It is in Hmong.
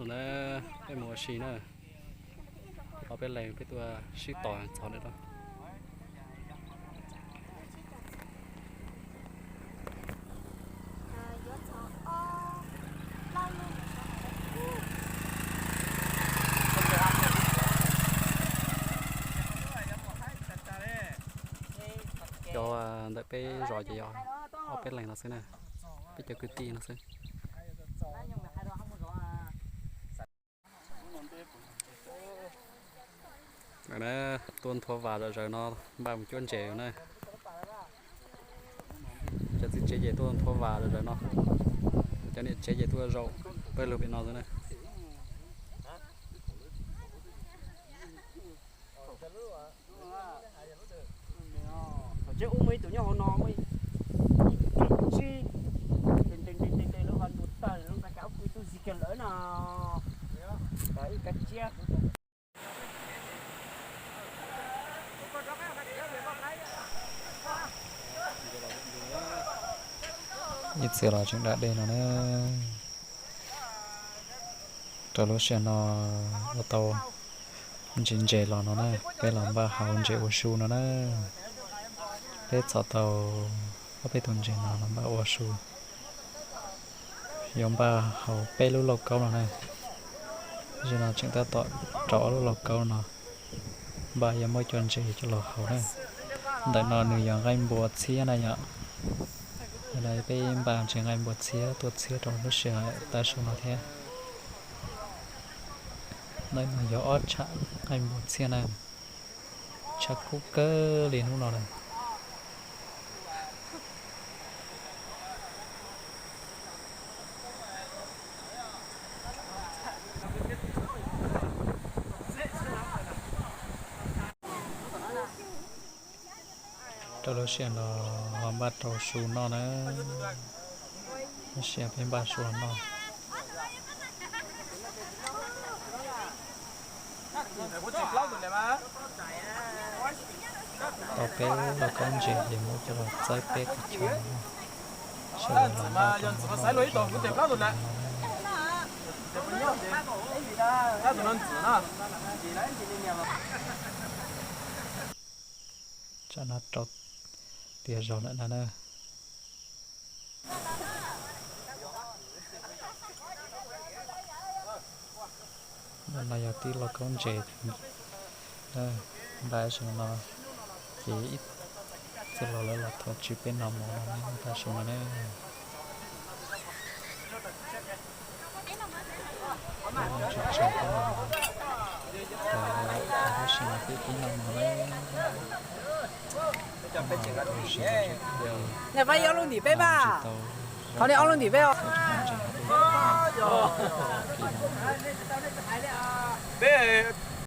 Na, peb mus ua si na. Ob peb leeg peb tuaj sib tos txog ntawm no. Cov ntawm peb zos ces yog ob peb leeg no xwb na, peb cov kwv tij no xwb. Tuaj nthua vas zom zaws no, npaj mus cuab ntses na. Cov txiv tsev ces tuaj nthua vas zom zaws no, cov niam tsev ces tuaj zaum pawg lug pem no xwb na. Thaum tseeb ub muaj ib tug nyob hauv no, muaj ib tug tsib, lub qhov ntu tawg lub nqa kav ub pw tub zis kiag lawm no. Ib kab tsiab. Ib txhia los tseem da dej no na. Rau lub sij hawm no ua tau ntsis ntses los no na, peb los npaj haus ntses ua su no na. Peb txhom tau ob peb tug ntses no los npaj ua su. Yuav npaj haus peb lub lauj kaub no na. Tam sim no tseem tab tom rau ob lub lauj kaub no, npaj yuav muab cov ntses coj los haus na. Ntawm no nws yog nqaij npua txhiab na yom. Yog li peb npaj ntses nqaij npua txhiab tuaj txhiab rau lub sij hawm tav su no thiab. Ntawm no yog ob tsham nqaij npua txhiab na. Tshav kub kawg li hnub no na. Rau lub sij hawm no ho npaj rau su noj na. Lub sij hawm peb npaj su noj. Tau peb lauj kaub ntses ces muab coj los txawb peb qhov chaw no. Sawv daws los npaj rau no. Tsam no rau tiav zog lawm na na. No yog tib lauj kaub ntses. Npaj su no ces ib txwm los lawv los thov tswv peb noj mov no na, npaj su no na. Noj tsis tsawg peb noj mov, tab sis mas peb peb noj mov na. Nws pab ib ob lub ntim peb mas, thov li ob lub ntim peb os. Peb